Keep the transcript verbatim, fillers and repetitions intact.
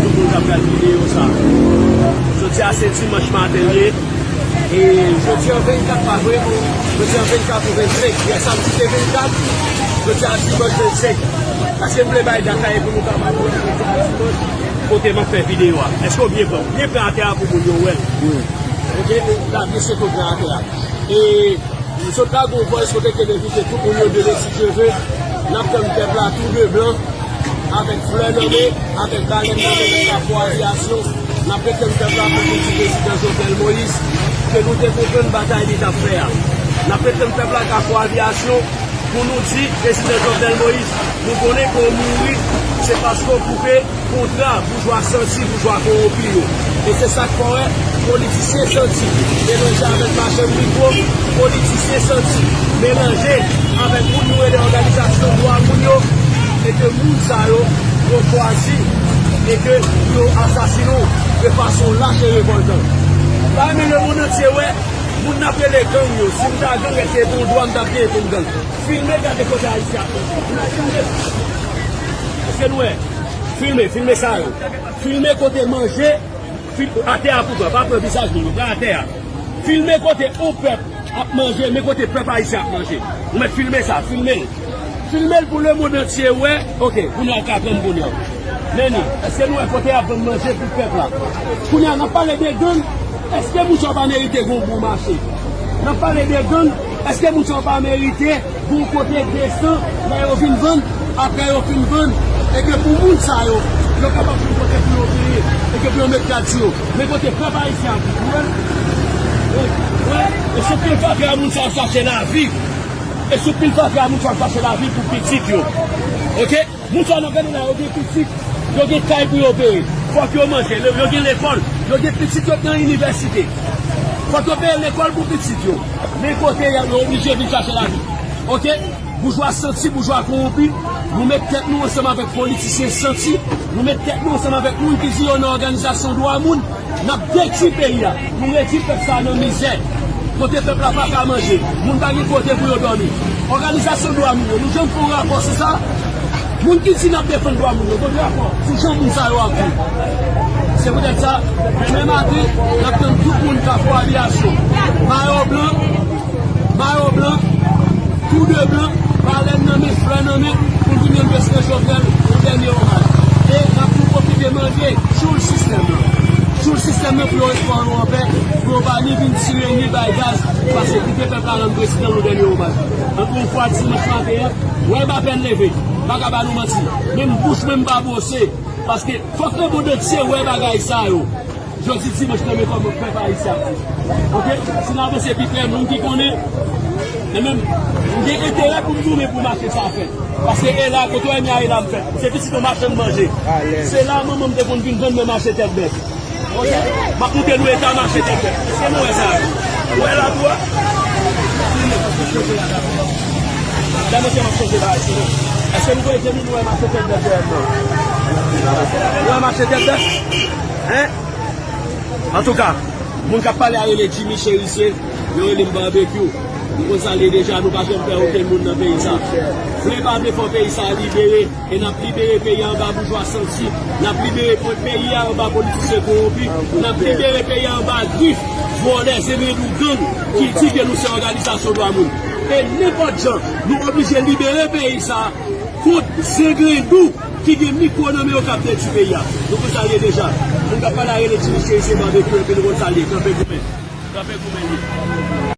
Tout moun k ap gade videyo sa. Jodi a se dimanch maten l ye. E jodi an vennkat pa vre? Jodi an vennkat ou vennsenk? Yè samdi te vennkat, jodi a dimanch vennsenk. Paske m vle bay dat la e pou nou kapab wè jodi a dimanch kote m ap fè videyo a. Èske w byen pran? Byen pran atè a pou moun yo wè l. Wi. Oke, la byen sete pran atè a. E M sot la gon vòys kote ke m envite tout moun yo de Lesi Jeve. N ap tann pèp la tou de blan, avèk flè nan men, avèk balèn nan men nan Kafou Aviyasyon. N ap ret tann pèp la pou nou di prezidan Jovenel Moïse ke nou te konprann batay li t ap fè a. N ap ret tann pèp la Kafou Aviyasyon pou nou di prezidan Jovenel Moïse, nou konnen ke w mouri, se paske w koupe kontra boujwa santi, boujwa kowonpi yo. E se sa k fè w wè politisyen santi melanje avèk machann mikwo, politisyen santi melanje avèk moun nou rele òganizasyon dwa moun yo, e ke moun sa yo, yo chwazi e ke yo asasinen w de fason lach e revòltan. Pa renmen lemonn antye wè moun n ap rele gang yo. Si m ta gang, èske te yon dwa m t ap genyen pou m gang? Filme, gade kote Ayisyen ap manje. Filme. Èske nou wè? Filme, filme sa yo. Filme kote manje, fil-, atè a pou pran. Pa pran vizaj moun yo, pran atè a. Filme kote yon pèp ap manje, men kote pèp ayisyen ap manje. Ou mèt filme sa, filme l. Filme l pou lemonn antye wè. Oke, kounye a l ka pran m kounye a. Men ni, èske nou wè kote y ap vann manje pou pèp la? Kounye a, n ap pale de gang, èske moun sa yo pa merite gon bon mache? N ap pale de gang, èske moun sa yo pa merite gon kote desan lè yo vin vann, apre yo fin vann, e ke pou moun sa yo, yo kapab gon kote pou yo peye, e ke pou yo met gad sou yo? Men kote pèp ayisyen ap viv, ou wè? Ou wè? E sou pil fatra moun sa yo chache lavi. E sou pil fatra moun sa yo chache lavi pou pitit yo. Oke? Moun sa yo n ap gade la, yo gen pitit, yo gen kay pou yo peye. Fòk yo manje, yo gen lekòl, yo gen pitit yo k nan inivèsite. Fòk yo peye lekòl pou pitit yo. Men kote yo, yo oblije vin chache lavi. Oke? Boujwa santi, boujwa kowonpi, nou met tèt nou ansanm avèk politisyen santi, nou met tèt nou ansanm avèk moun ki di yo nan òganizasyon dwa moun. N ap detwi peyi a. Nou retire pèp sa a nan mizè. Kote pèp la pa ka manje. Moun pa gen kote pou yo dòmi. Òganizasyon dwa moun yo, nou janm fè yon rapò sou sa? Moun ki di n ap defann dwa moun yo, kote rapò sou jan moun sa yo ap viv? Se poutèt sa, demen maten, n ap tann tout moun Kafou Aviyasyon. Mayo blan, mayo blan, tou de blan, balèn nan men, flè nan men, pou n vin rann prezidan Jovenel yon dènye omaj. E n ap tou pwofite mande, tchoul sistèm nan. Tchoul sistèm nan pou yo ret kò yo anpè, pou yo pa ni vin tire ni bay gaz, paske kite pèp la rann prezidan yon dènye omaj. Ankò yon fwa, dimanch maten an, wè m apèn leve, m pa ka ba nou manti. Menm bouch mwen m pa bwose, paske fòk lemonn antye wè bagay sa yo. Jodi dimanch nan men kòman pèp ayisyen ap viv. Oke? Si n avanse pi prè, moun ki konnen, men menm, m gen enterè pou m goumen pou mache sa fèt. Paske e la, kote w wè m ye a, e la m fèt. Se pitit yon machann manje. Se la manman m te konn vin vann mwen mache tèt bèf. Oke? M ap montre nou eta mache tèt bèf. Èske nou wè sa? Ou wè la tou a? Lè mwen te m ap chanje bagay, se nou. Èske nou voye je nou, nou wè mache tèt bèf dèyè m nan? Nou wè mache tèt bèf? Hein? Antouka, moun k ap pale a rele Jimmy Chérisier, yo rele m Barbecue. Nou konn sa l ye deja, nou pa janm pè okenn moun nan peyi sa. Vle pa vle, fò peyi sa libere, e n ap libere peyi a anba boujwa santi, n ap libere po-, peyi a anba politisyen kowonpi, n ap libere peyi a anba grif vòlè, zemedou, gang ki di ke nou se òganizasyon dwa moun. E nenpòt jan, nou oblije libere peyi sa kont zenglendou ki gen mikwo nan men yo k ap detwi peyi a. Nou konn sa l ye deja. Moun k ap pale a rele Jimmy Chérisier, Barbecue, epi nou konn sa l ye. Kanpe goumen. Kanpe goumen li.